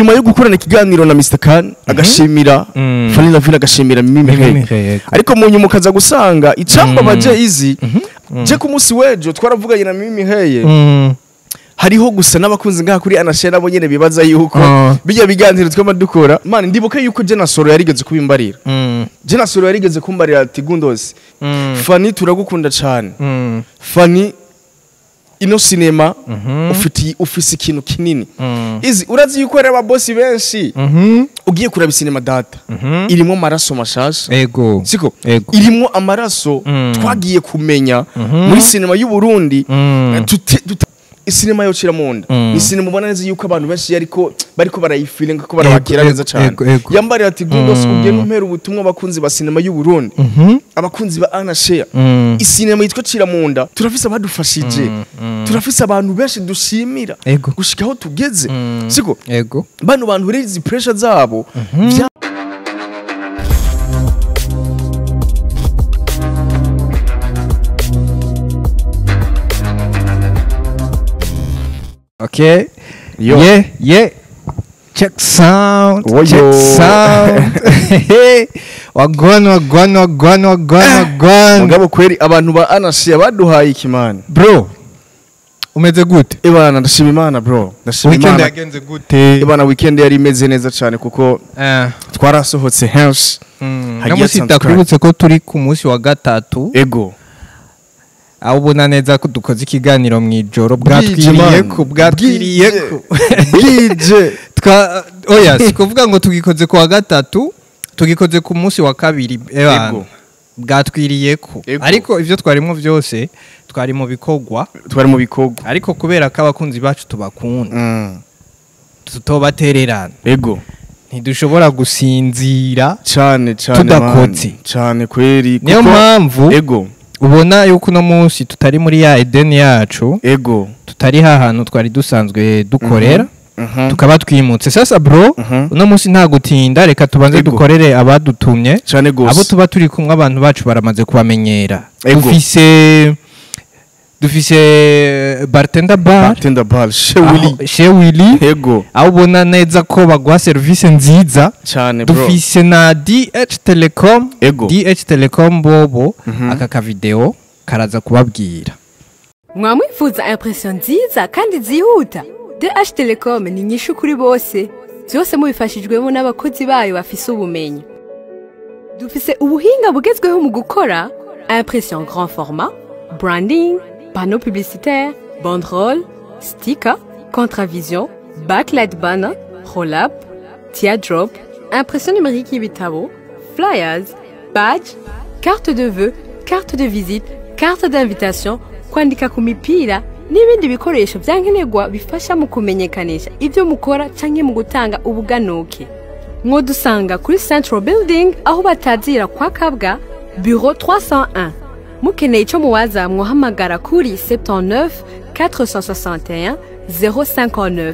Inyuma yo gukorana ikiganiro na Mr Khan, agashimira Fanny Lavine, agashimira Mimi Mireille, ariko mu nyuma ukaza gusanga icambabaje izi je ku munsi w'ejo twaravuganye na Mimi Mireille, hariho gusa n'abakunzi ngaha kuri Anashare nabo nyene bibaza yuko bijya biganiro twama dukora. Man, ndibuka yuko je na Soro yarigeze kubimbarira, je na Soro yarigeze kumbarira ati Gundos, Fanny turagukunda cyane, Fanny ino sinema ufise ikintu kinini. Izi urazi yuko ari ababosi benshi ugiye kuraba sinema data irimo amaraso mashasha. Ego. Siko? Ego. Irimo amaraso twagiye kumenya muri sinema y'u Burundi. Sinema yo cira munda ni sinema ubona neza yuko abantu benshi yariko bariko barayifeelinga ko barabakira neza cyane. Yambarira ati Gundos, ugiye numpera ubutumwa abakunzi ba sinema y'u Burundi, abakunzi ba Anashare, isinema yitwa cira munda turafise abadufashije, turafise abantu benshi dushimira gushika aho tugeze. Siko? Ego. Bano bantu rero izi pressure zabo Okay. Yo. Yeah, yeah. Check sound. Woyo. Check sound. Wagwan, wagwan, wagwan, wagwan, wagwan. Mugabo kweri abantu ba Anashare baduhaye ikimana. Bro, umeze gute? Ebana ndashima Imana bro. Ndashima Weekend Imana. yagenze gute? Ebana weekend yari imeze neza cyane kuko twarasohotse henshi. Hagiye Namusi hatandukanye. ndakwibutse ko turi ku munsi wa gatatu. Ego. Aho ubona neza ko dukoze ikiganiro mu ijoro, Bwije, bwatwiriye man. ko bwatwiriye ko Bwije. Twa oya, si kuvuga ngo tugikoze ku wa gatatu, tugikoze ku munsi wa kabiri, ebana. Ego. Bwatwiriye ko. Ego. Ariko ivyo twarimo byose twari mu bikorwa, Twari mu bikorwa. ariko kubera ko abakunzi bacu tubakunda, tutobatererana, Ego. ntidushobora gusinzira Cyane cyane Tudakotse. man. Cyane kweri. Niyo kuko- mpamvu Ego. ubona yuko uno munsi tutari muri ya Eden yacu, Ego. tutari hahantu twari dusanzwe dukorera, tukaba twimutse. Sasa bro, uno munsi nta gutinda, reka tubanze Ego. dukorere abadutumye. Cyane gose. Abo tuba turi kumwe abantu bacu baramaze kubamenyera. Ego. Dufise bartender bar, Bartender bar Chez Willy. Chez Willy. Ego. Aho ubona neza ko baguha service nziza. Cyane bro. Dufise na DH Telecom. Ego. DH Telecom bobo aka kavideo karaza kubabwira. Mwamwifuza impression nziza kandi zihuta? DH Telecom ni nyishu kuri bose, byose mubifashijwemo n'abakozi bayo bafise ubumenyi. Dufise ubuhinga bugezweho mu gukora impression grand format, branding, panneau publicitaire, banderole, sticker, contravision, backlight banner, roll-up, teardrop, impression numérique y'ibitabo, flyers, badge, carte de vœux, carte de visite, carte d'invitation, kwandika ku mipira n'ibindi bikoresho byankenerwa bifasha mu kumenyekanisha ibyo mukora canke mu gutanga ubuganuke. Mwodusanga kuri Central Building aho batazira kwa Kabwa, bureau 301. Mukeneye ico muwaza mwohamagara kuri 79 461 059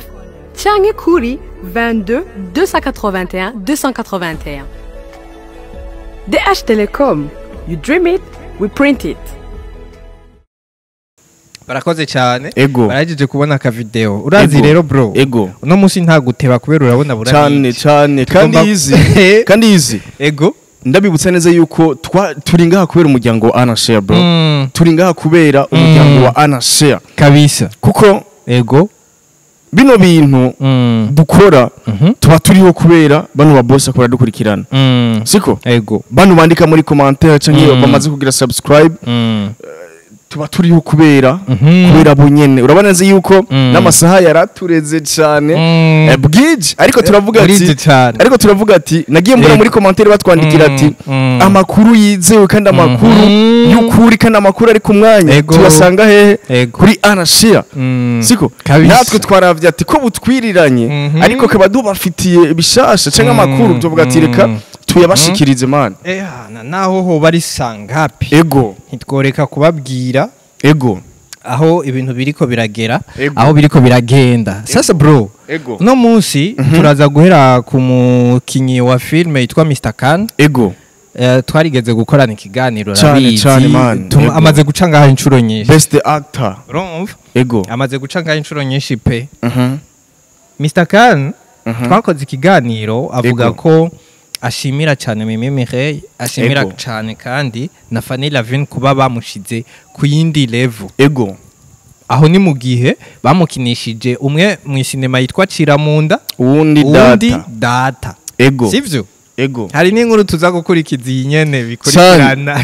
canke kuri 22 281 281. DH Telecom, you dream it, we print it. Barakoze cyane. Ego. Baragejeje kubona aka video. Urazi Ego. rero bro. Ego. Uno munsi nta guteba kubera urabona Cyane burari. cyane kandi Tugomba- izi. Kandi izi. Ego. Ndabibutsa neza yuko turi ngaha kubera umuryango wa Anashare bro. Turi ngaha kubera umuryango wa Anashare. Kabisa. Kuko Ego. bino bintu dukora tuba turiho kubera bano ba boss akora dukurikirana. Siko? Ego. Bano bandika muri commentaire canke bamaze kugira subscribe, tuba turiho kubera kubera bo nyene. Urabona neza yuko n'amasaha yaratureze cyane, bwije, ariko turavuga Burije ati cyane. ariko turavuga ati nagiye mbona Yego. muri commentaire batwandikira ati amakuru yizewe kandi amakuru y'ukuri kandi amakuru ari ku mwanya Ego. tuyasanga hehe? Ego. Kuri Anashare. Siko? Kabisa. Natwe twaravye ati ko butwiriranye, ariko kaba dubafitiye ibishasha canke amakuru, tuvuga ati reka tuyabashikirize man. Naho hoba ari sangapi, Ego. ntitworeka kubabwira Ego. aho ibintu biriko biragera, Ego. aho biriko biragenda. Sasa bro, Ego. uno munsi turaza guhera ku mukinyi wa filme yitwa Mr Khan. Ego. Twarigeze gukorana ikiganiro, Cane, urabizi. cane, man. Ego. Amaze guca ngaho inshuro nyinshi. Best actor. Urumva? Ego. Amaze guca ngaho inshuro nyinshi pe. Mr Khan Twakoze ikiganiro, avuga ko ashimira cyane Mimi Mireille, ashimira cyane kandi na Fanny Lavine kuba bamushize ku yindi level. Aho ni mu gihe bamukinishije umwe mu sinema yitwa Ciramunda, uwundi uwundi Data. Data. Sivyo? Ego. Hari n'inkuru tuza gukurikiza iyi nyene bikurikirana.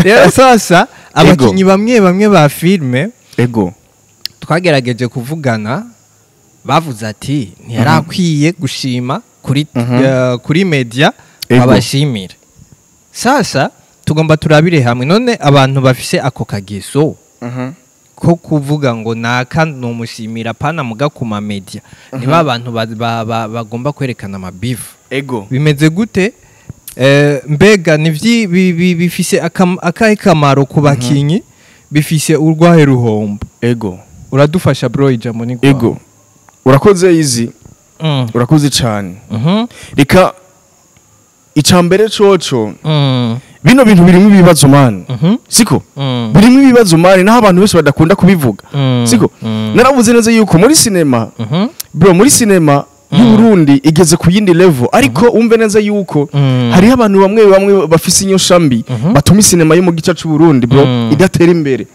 Rero sasa abakinyi bamwe bamwe ba filme twagerageje kuvugana, bavuze ati ntiyarakwiye gushima kuri media babashimira. Sasa tugomba turabire hamwe none abantu bafise ako kageso ko kuvuga ngo naka numushimira pana muga kuma media, niba abantu bagomba kwerekana amabifu. Bimeze gute? Mbega nivyi bifise akahe kamaro ku bakinyi, bifise urwahe ruhombo? Uradufasha bro, ijambo ni kwawe. Ego, urakoze izi. Urakoze cyane. Reka icambere coco, bino bintu birimo ibibazo man, siko? Birimo ibibazo man, naho abantu benshi badakunda kubivuga, siko? Naravuze neza yuko muri sinema, bro, muri sinema y'u Burundi igeze ku yindi level, ariko umve neza yuko hariho abantu bamwe bamwe bafise inyoshambi batuma sinema yo mu gice c'u Burundi, bro, idatera imbere,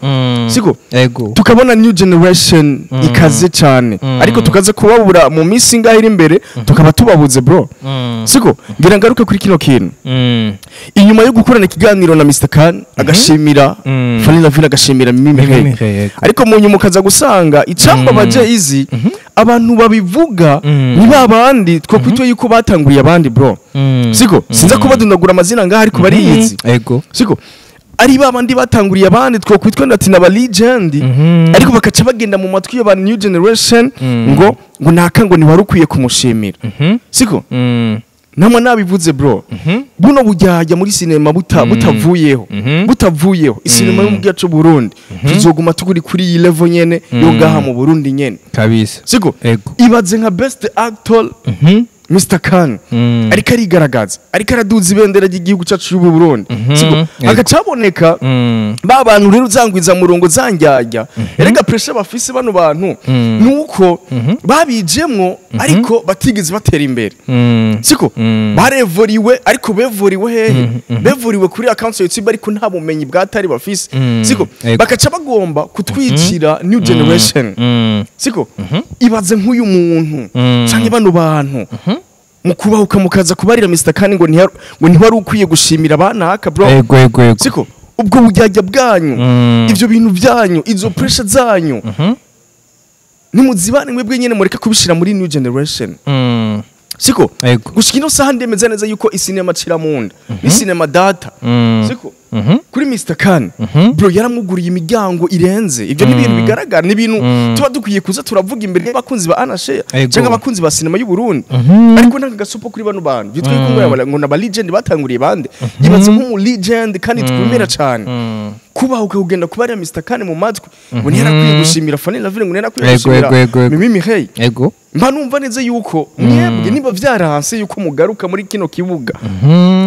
siko? Ego. Tukabona new generation ikaze cyane, ariko tukaza kubabura mu minsi ingahe iri imbere, tukaba tubabuze, bro, siko? Ngira ngaruke kuri kino kintu. Inyuma yo gukorana ikiganiro na Mr Khan, agashimira Fanny Lavine, agashimira Mimi Mimi Mireille, Mireille, yego. ariko mu nyuma ukaza gusanga icambabaje izi, abantu babivuga ni ba bandi twakwitwa yuko batanguriye abandi, bro, siko? Sinza kubadundagura amazina ngaha, ariko bariyizi, siko? Ari ba bandi batanguriye abandi twakwitwa ati naba legend, ariko bakaca bagenda mu matwi y'aba new generation ngo naka ngo ntiwari ukwiye kumushimira, siko? Namwe nabivuze, bro, buno bujyajya muri sinema butavuyeho, butavuyeho, isinema yo mu gihugu cy'u Burundi tuzoguma tuguri kuri iyi level nyene yo ngaha mu Burundi nyene, siko? Ego. Ibaze nka best actor Mr Khan ariko arigaragaza, ariko araduza ibendera ry'igihugu cyacu cy'u Burundi, siko? Agacaboneka ba bantu rero uzangwiza murongo zanjyajya. Erega pressure bafise bano bantu nuko babijemwo ariko batigeze batera imbere, siko? Barevuriwe, ariko bevuriwe hehe? Bevuriwe kuri account ya YouTube, ariko nta bumenyi bwatari bafise, siko? Bakaca bagomba kutwicira new generation, siko? Ibaze nk'uyu muntu canke bano bantu mu kubahuka mukaza kubarira Mr Khan ngo ntiwari ukwiye gushimira abanaka, bro, Ego, ego, ego. siko? Ubwo bujyajya bwanyu, ivyo bintu byanyu, izo pressure zanyu, nimuzibane mwebwe nyene, mureke kubishira muri new generation, siko? Ego. Gushika ino saha ndemeza neza yuko isinema Ciramunda n'isinema Data, siko, kuri Mr Khan, bro, yaramwuguriye imiryango irenze. Ibyo ni ibintu bigaragara, ni ibintu tuba dukwiye kuza turavuga imbere y'abakunzi ba Anashare cyangwa abakunzi ba sinema y'u Burundi. Ariko nanga gasopo kuri bano bantu byitwa yuko ngo ngo naba legend batanguriye bande. Ibaze nk'umu legend kandi twemera cyane, kubaho ukagenda kubarira Mr Khan mu matwi ngo ntiyarakwiye gushimira Fanny Lavine, ngo ntiyarakwiye gushimira Ego, ego, ego. Mimi Mireille. Mba numva neza yuko mwebwe niba vyaranse yuko mugaruka muri kino kibuga,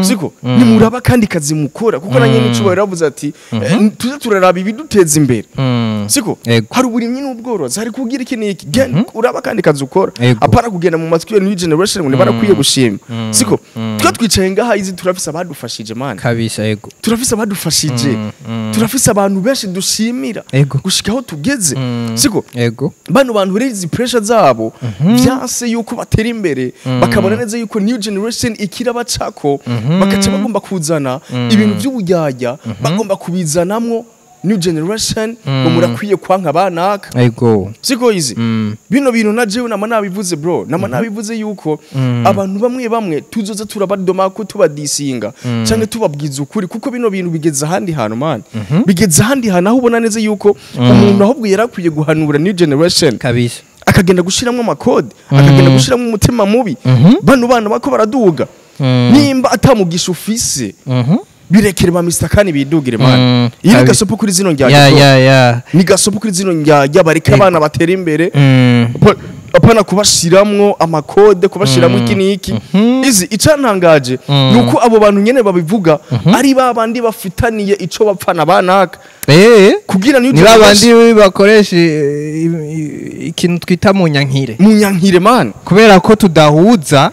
siko, nimuraba kandi kazi mukora, kuko na nyene icubahiro yavuze ati tuze turaraba ibiduteza imbere, siko? Ego. Hari uburimyi n'ubworozi, hari kugira iki n'iki. Genda uraba kandi kazi ukora, apana kugenda mu matwi ya new generation ngo ntibarakwiye gushima, siko? Twe twicaye ngaha izi, turafise abadufashije, man. Kabisa, ego. Turafise abadufashije, turafise abantu benshi dushimira gushika aho tugeze, siko? Ego. Bano bantu rero izi pressure zabo vyanse yuko batera imbere, bakabona neza yuko new generation ikira bacako, bakaca bagomba kuzana ibintu by'ubujyajya, bagomba kubizanamwo new generation ngo murakwiye kwanka banaka, siko izi? Bino bintu na jewe nama nabivuze, bro, nama nabivuze yuko abantu bamwe bamwe tuzoza turabadoma ko tubadisinga canke tubabwiza ukuri, kuko bino bintu bigeze ahandi hantu, man, bigeze ahandi hantu aho ubona neza yuko umuntu ahubwo yarakwiye guhanura new generation akagenda gushiramwo amakode, akagenda gushiramwo umutima mubi. Bano bana bako baraduga, nimba atamugisha ufise, birekere ba Mr Khan bidugire, man. Iyi ni gasopo kuri zino njyajya, bro. Ya, ya. Ni gasopo kuri zino njyajya, bareka abana batera imbere. Apana kubashiramwo amakode, kubashiramwo iki n'iki. Izi icantangaje nuko abo bantu nyene babivuga ari babandi bafitaniye ico bapfana banaka. Kugira ni babandi bakoresha ikintu twita munyankire. Munyankire man. Kubera ko tudahuza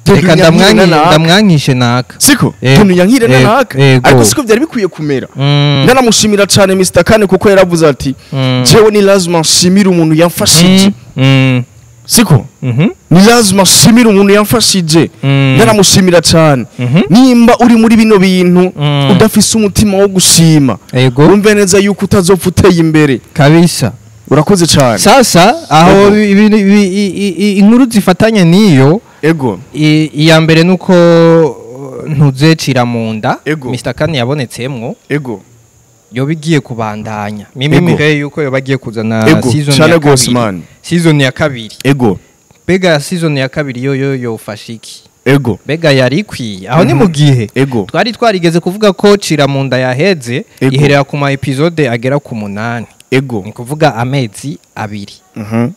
reka ndamwankishe naka. Siko tunyankire naka. Ariko siko byari bikwiye kumera. Ndanamushimira cyane Mr. Kane kuko yaravuze ati jewe ni lazima nshimira umuntu yamfashije. Siko ni lazima nshimira umuntu yamfashije. Ndanamushimira cyane. Nimba uri muri bino bintu udafise umutima wo gushima, umve neza yuko utazopfa uteye imbere kabisa. Urakoze cyane. Sasa aho inkuru zifatanye niyo. Ego. Iya mbere nuko ntuzecira mu nda Mr. Kane yabonetsemwo. Ego. Yoba igiye kubandanya. Mimi Mireille yuko yoba agiye kuzana season ya kabiri. Season ya kabiri. Ego. Bega season ya kabiri yo yofasha iki? Ego. Bega yari ikwiye. Aho ni mu gihe twari twarigeze kuvuga ko cira mu nda yaheze iherera ku ma episode agera ku 8. Ego. Ni kuvuga amezi 2.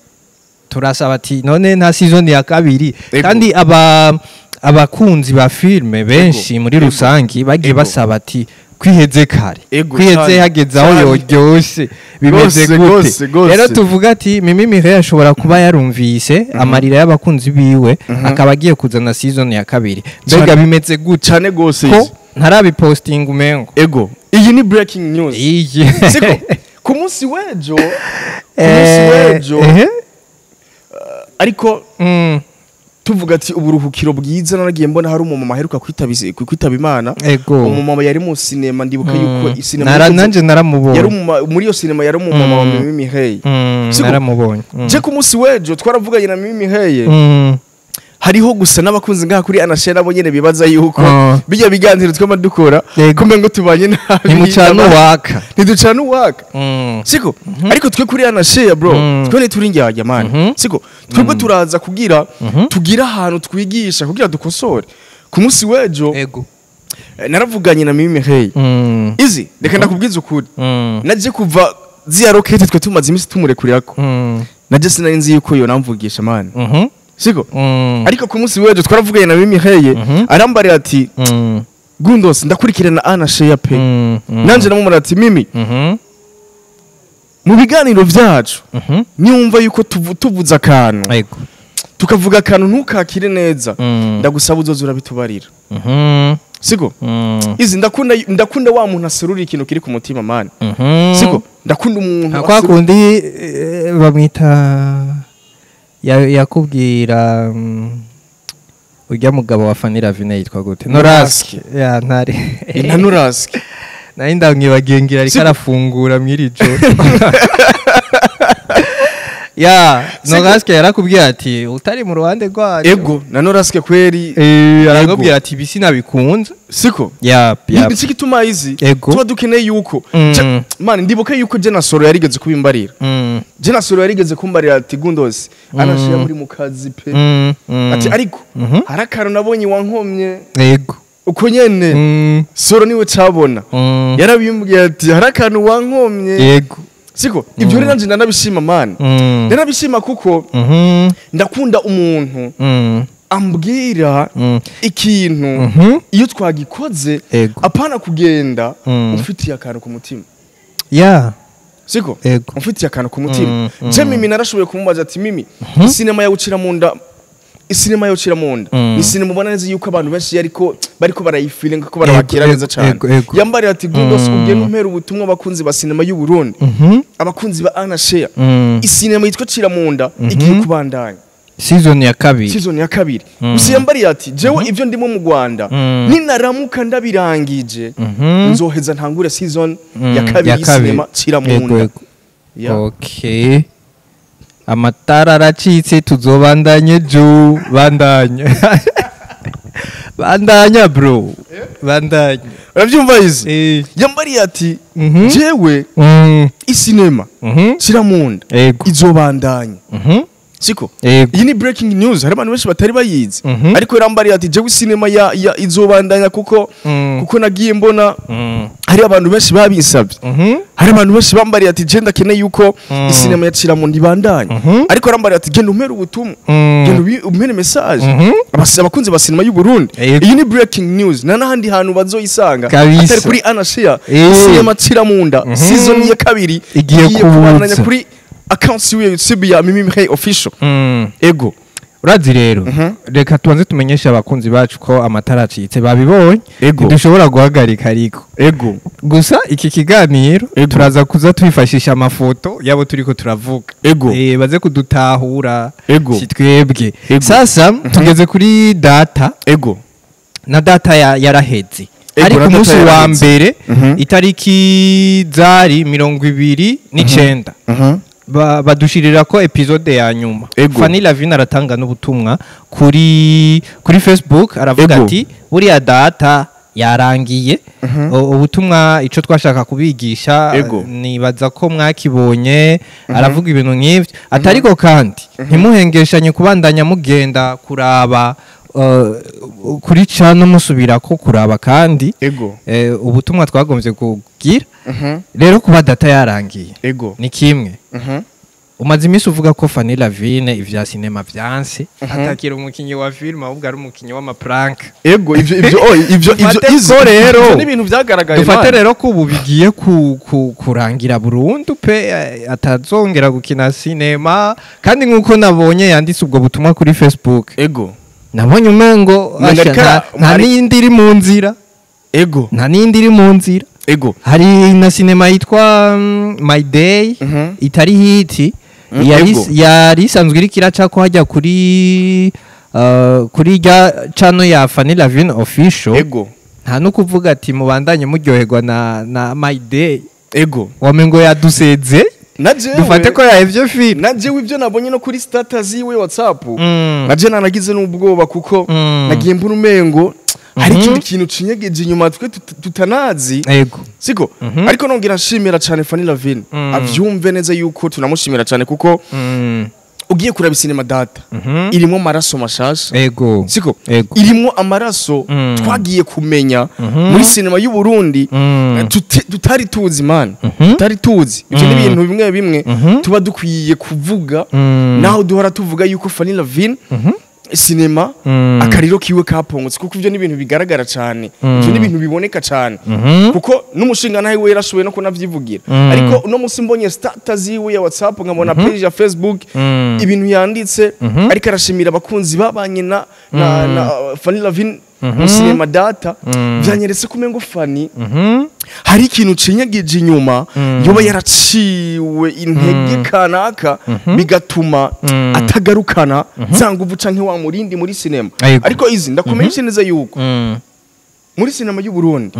Turasaba ati none nta season ya kabiri. Kandi abakunzi ba filme benshi muri rusangi bagiye basaba ati kwiheze kare, kwiheze hageze aho yoryoshe bimeze gute. Rero tuvuga ati Mimi Mireille ashobora kuba yarumvise amarira y'abakunzi biwe akaba agiye kuzana season ya kabiri. Mbega bimeze gute cyane gose ko ntarabiposting umengo. Ego. Iyi ni breaking news. Iyi. Siko ku munsi w'ejo ariko tuvuga ati uburuhukiro bwiza naragiye mbona hari umumama aheruka kwitaba Imana. Umumama yari mu cinema, ndibuka yuko cinema nanje naramubonye. Yari muri iyo cinema yari umumama wa Mimi Mireille. Naramubonye. Je ku munsi w'ejo twaravuganye na Mimi Mireille. Hariho gusa n'abakunzi ngaha kuri Anashe nabo nyene bibaza yuko bijya biganiro twama dukora kumbe ngo tubanye nabi. Ntimucana uwaka. Ntiducana uwaka. Siko ariko twe kuri Anashe bro twe ntituri indyarya man. Siko twebwe turaza kugira tugira ahantu twigisha kugira dukosore. Ku munsi w'ejo naravuganye na Mimi Mireille. Izi reka ndakubwiza ukuri. Naje kuva ziya rocket twe tumaze iminsi tumurekurira Naje sinari nzi yuko yo namvugisha man. Siko ariko ku munsi w'ejo twaravuganye na Mimi Mireille arambarira ati Gundos ndakurikirana Anashe pe. Nanje namumara ati Mimi mu biganiro byacu niwumva yuko tuvuze akantu tukavuga akantu ntukakire neza ndagusaba uzoza urabitubarira. Siko izi ndakunda wa muntu aserura ikintu kiri ku mutima man. Siko ndakunda umuntu kwa kundi bamwita yakubwira ujya mugabo wa Fanny Ravine yitwa gute? Noraske. Ya ntare. Ina Noraske. Nari ndamwibagengira ariko arafungura mwiri joro. Ya Noraske yarakubwiye ati utari mu ruhande rwacu. Ego na Noraske kweri arakubwira ati bisi nabikunze. Siko ya niki gituma izi tuba dukeneye yuko man ndibuka yuko je na Soro yarigeze kubimbarira. Je na Soro yarigeze kumbarira ati Gundos Anashe muri mukazi pe. Ati ariko harakaro nabonye wankomye. Ego uko nyene Soro niwe cabona. Yarabimbwiye ati harakano wankomye. Yego. Siko ibyo rero nanje ndanabishima man. Ndanabishima kuko ndakunda umuntu ambwira ikintu iyo twagikoze apana kugenda ufitiye akantu ku mutima. Ya. Siko ufitiye akantu ku mutima. Je Mimi narashoboye kumubaza ati Mimi sinema yawucira mu nda isinema yocira munda ni sinema ubona neza yuko abantu benshi yariko bariko barayifilinga ko barabakira neza cyane. Yambarira ati Gundos ugenda umpera ubutumwa abakunzi ba sinema y'u Burundi, abakunzi ba Anashe, isinema yitwa Cira munda igiye kubandanya season ya kabiri. Season ya kabiri. Gusa yambariye ati jewe ivyo ndimo mu Rwanda ninaramuka ndabirangije nzoheza ntangure season ya kabiri sinema Cira munda. Okay. Amatara aracitse tuzobandanye jo bandanye. Bandanya bro. Bandanye. Uravyumva izi? Yambariye ati jewe isinema Cira munda izobandanye. Siko iyi ni breaking news, hari abantu benshi batari bayizi. Ariko yarambariye ati jewe cinema ya izobandanya kuko kuko nagiye mbona hari abantu benshi babinsabye. Hari abantu benshi bambariye ati je ndakeneye yuko isinema ya Ciramunda ibandanya. Ariko yarambariye ati genda umpere ubutumwa, genda umpere message abakunzi ba cinema y'u Burundi. Iyi ni breaking news, na nahandi hantu bazoyisanga atari kuri Anashia. Cinema Ciramunda season ya kabiri igiye kubandanya kuri account ya YouTube ya Mimi Mireille official. Ego urazi rero, reka tubanze tumenyeshe abakunzi bacu ko amatara acitse babibonye, ntidushobora guhagarika ariko. Ego gusa iki kiganiro turaza kuza twifashisha amafoto yabo turiko turavuga. Ego baze kudutahura si twebwe. Sasa tugeze kuri data. Ego na data yaraheze. Ariko umunsi wa mbere itariki zari 29 badushirira ko episode ya nyuma. Fanny Lavine aratanga n'ubutumwa kuri Facebook, aravuga ati buriya data yarangiye. Ubutumwa ico twashaka kubigisha nibaza ko mwakibonye. Aravuga ibintu nk'ivyo atariko kandi ntimuhengeshanye kubandanya mugenda kuraba kuri cano musubira ko kuraba kandi ubutumwa twagombye kugira. Rero kuba data yarangiye ni kimwe. Umaze iminsi uvuga ko Fanny Lavine ivya cinema vyanse atakira umukinyi wa film ahubwo ari umukinyi w'amaprank. Ego ivyo izo rero ni ibintu vyagaragaye. Dufate rero ko ubu bigiye kurangira burundu pe, atazongera gukina cinema. Kandi nkuko nabonye yanditse ubwo butumwa kuri Facebook. Ego nabonye umengo nta n'indi iri mu nzira. Ego nta n'indi iri mu nzira. Ego hari na cinema yitwa My Day itari hiti, yari isanzwe iriko iraca ko hajya kuri rya channel ya Fanny Lavine official. Ego nta no kuvuga ati mubandanye muryoherwa na My Day. Ego wamengo yaduseze. Dufate ko yahevye film. Najewe ivyo nabonye no kuri status yiwe WhatsApp, naje nanagize n'ubwoba kuko nagiye mbona umengo hari ikindi kintu cinyegeje inyuma twe tutanazi. Ego siko. Ariko nongera nshimira cyane Fanny Lavine, avyumve neza yuko tunamushimira cyane kuko ugiye kuraba cinema data irimo amaraso mashasha. Ego siko irimo amaraso twagiye kumenya muri cinema y'u Burundi tutari tuzi man, tutari tuzi. Ivyo ni ibintu bimwe bimwe tuba dukwiye kuvuga, naho duhora tuvuga yuko Fanny Lavine cinema akariro kiwe kapongotse, kuko ivyo ni ibintu bigaragara cyane, ivyo ni ibintu biboneka cyane, kuko n'umushinga nawe we yarashoboye no kunavyivugira. Ariko no musi mbonye status yiwe ya WhatsApp, nkabona page ya Facebook, ibintu yanditse ariko arashimira abakunzi babanye na Fanny Lavine mu cinema data, byanyeretse kumengo Fanny hari ikintu cinyegije inyuma, yoba yaraciwe intege kanaka bigatuma atagarukana zanguvu canke wa murindi muri cinema. Ariko izi ndakumenyesha neza yuko muri cinema y'u Burundi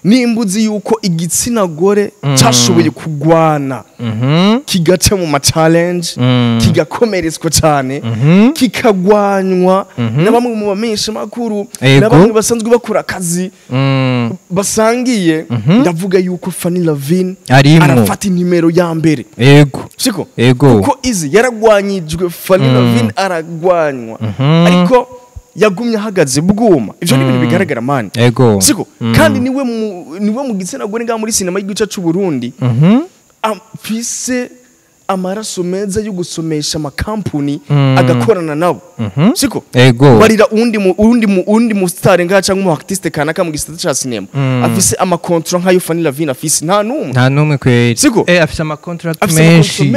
nimbuzi yuko igitsina gore cashoboye kugwana kigaca mu ma challenge, kigakomeretswa cyane, kikagwanywa na bamwe mu bamenyesha makuru na bamwe basanzwe bakora akazi basangiye. Ndavuga yuko Fanny Lavine arafata nimero ya mbere. Ego siko. Ego kuko izi yaragwanyijwe, Fanny Lavine aragwanywa, ariko yagumye ahagaze bwuma. Ivyo ni ibintu bigaragara man. Ego siko. Kandi niwe mu gitsina gore ngaha muri cinema y'igice c'u Burundi afise amaraso meza yo gusomesha amakampuni agakorana nabo. Siko barira undi mu star ngaha cyangwa mu artiste kanaka mu gisata ca cinema afise ama contrat nkayo Fanny Lavine afise, nta numwe kweli. Siko afise ama contrat menshi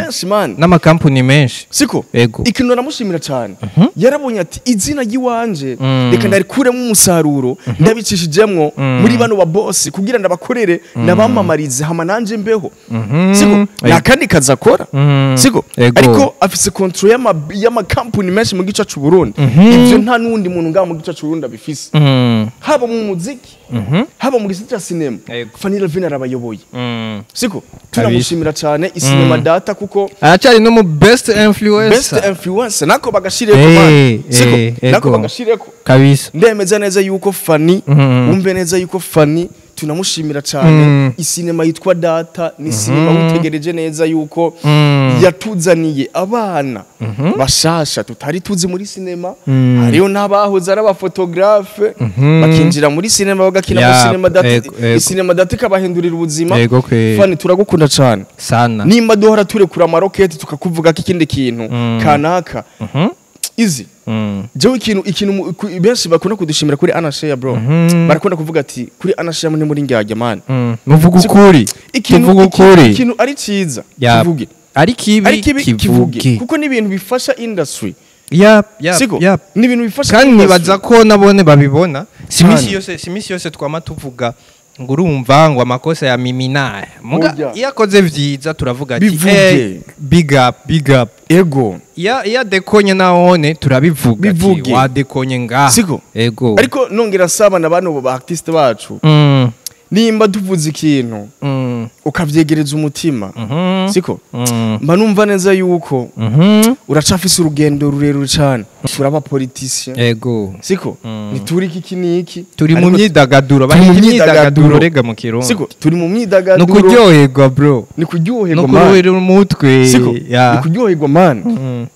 n'amakampuni menshi. Siko ikintu namushimira cyane, yarabonye ati izina ry'iwanje reka ndarikuremo umusaruro ndabicishijemwo muri bano ba boss kugira ndabakorere nabamamarize hama nanje mbeho. Siko nakandi kazakora. Siko ariko afise control y'amakampuni menshi mu gice c'u Burundi. Ivyo nta nundi muntu ngaha mu gice c'u Burundi abifise, haba mu muziki, haba mu gisata ca cinema. Fanny Lavine arabayoboye. Siko turamushimira cyane isinema data kuko aracari no mu best influencer, best influencer nako bagashireko man. Siko nako bagashireko kabisa. Ndemeza neza yuko Fanny, umve neza yuko Fanny Tunamushimira cyane. Isinema yitwa Data ni sinema witegereje neza yuko yatuzaniye abana bashasha tutari tuzi muri sinema. Hariyo n'abahoze ari abafotografe bakinjira muri sinema, bagakina muri sinema Data, isinema Data ikabahindurira ubuzima. Fani, turagukunda cyane. Sana. Nimba duhora turekura amaroketi tukakuvuga ko ikindi kintu kanaka izi, jewe ikintu benshi bakunda kudushimira kuri Anashare, bro, barakunda kuvuga ati kuri Anashare muri ndyarya, man. Muvuga ukuri. Ikintu Tuvuga ukuri. Ikintu ari ciza, tuvuge. Ari kibi, ari kibi, kivuge. Kivuge, kuko ni ibintu bifasha industry. Yep. Siko? Yep. Ni ibintu bifasha Kandi industry. nibaza ko nabone babibona, si Cyane. misi yose, si misi yose twama tuvuga ngo urumva ngo amakosa ya Mimina. Muga Oya. iyo akoze vyiza turavuga ati Bivuge. "Hey, big up, big up." Ego. Iyo adekonye nawone turabivuga ati Bivuge. wadekonye ngaha. Siko? Ego. Ariko nongera nsaba na bano ba artiste bacu, nimba tuvuze ikintu ukavyegereza umutima, siko, mba numva neza yuko uracafise urugendo rurerure cyane. Turaba politicien, Ego. siko? Ntituri iki niki. Turi mu Ariko myidagaduro. Turi mu Bahita myidagaduro. imyidagaduro rega mu Kirundi. Siko, turi mu Ni myidagaduro. ukuryoherwa, bro. Ni kuryoherwa, Ni man. ukuruhira umutwe. Siko? Ya. Ni kuryoherwa, man.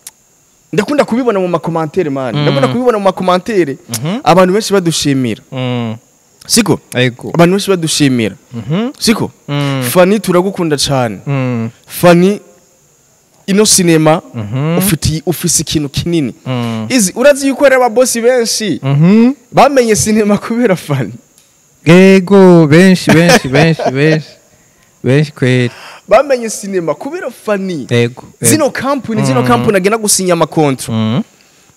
Ndakunda kubibona mu ma commentaires, man. Ndakunda kubibona mu ma commentaires, abantu benshi badushimira, siko? Ego. Abantu benshi badushimira, siko? Fani, turagukunda cyane. Fani, ino sinema ufitiye, ufise ikintu kinini. Izi urazi yuko hari ababosi benshi bamenye sinema kubera Fani. Ego, benshi, benshi, benshi, benshi, benshi kweli. Bamenye sinema kubera Fani. Ego. Zino kampuni agenda gusinya ama contrats,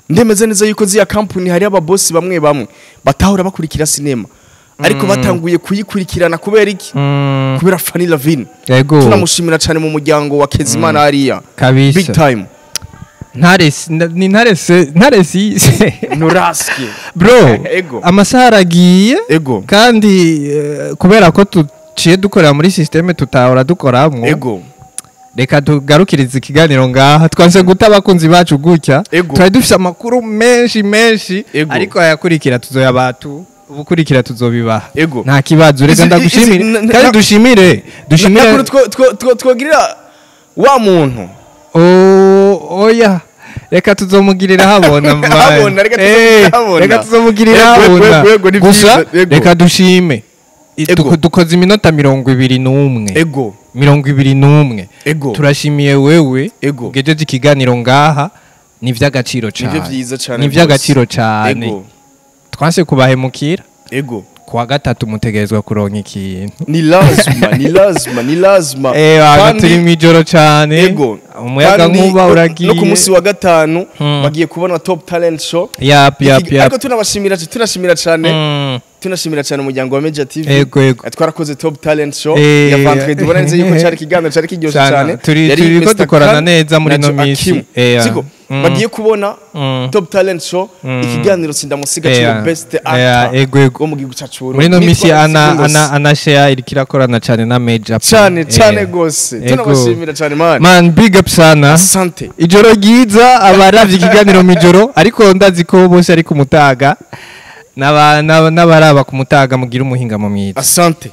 ndemeza neza yuko ziya kampuni hari ababosi bamwe bamwe batahora bakurikira sinema, ariko batanguye kuyikurikirana kubera iki? Kubera Fanny Lavine. Ego. Tunamushimira cyane mu muryango wa Kezimana hariya. Kabisa. Big time. Ntare ni ntare se, ntare si. Nuraski. Bro, Ego. amasaha aragiye. Ego. Kandi kubera ko tuciye dukorera muri système tutahora dukoramwo, Ego. reka tugarukirize ikiganiro ngaha. Twanse guta abakunzi bacu gutya. Ego. Twari dufise amakuru menshi menshi, Ego. ariko ayakurikira tuzoyabatu, ubukurikira tuzobibaha. Ego. Nta kibazo, reka ndagushimire. Kandi dushimire, dushimire. Nakuru twogirira wa muntu. Oh, oya, reka tuzomugirira habona, man. Habona, reka tuzomugirira habona. Reka tuzomugirira Ego, habona. ego, ego, ni Gusa vyiza, ego. reka dushime. Ego. Dukoze iminota 21. Ego. 21. Ego. Turashimiye wewe Ego. ugejeje ikiganiro ngaha, ni ivy'agaciro cane. Nivyo vyiza cane Ni ivy'agaciro rwose. cane. Ego. Twanse kubahemukira. Ego. Kuwa gatatu mutegerezwa kuronka ikintu. Ni lazima, ni lazima, ni lazima. Bana, turi mw'ijoro cane. Ego. Umuyaga Kandi nkuba uragiye. no ku munsi wa gatanu bagiye kubona Top Talent Show. Yap. Ariko tunabashimira, tunashimira cyane, tunashimira cyane umuryango wa Meja TV. Ego. Twarakoze Top Talent Show ya vendredi, ubona neza yuko cyari ikiganiro cyari kiryoshye Sana. cyane. Yari Turiko Mr. dukorana Khan neza muri na ino minsi. Joakim. Siko? Bagiye kubona Top Talent Show, ikiganiro sindamusiga cyo best actor Ego. wo mu gihugu cyacu. Muri ino minsi Nitwa ana Ngosi. ana share iriko irakorana cyane na Major. Cyane cyane gose. Tunabashimira cyane, man. Man, big up sana. Asante. Ijoro ryiza abaravye ikiganiro mw'ijoro, ariko ndazi ko bose ari ku mutaga, n'abaraba ku mutaga, mugira umuhingamo mwiza. Asante.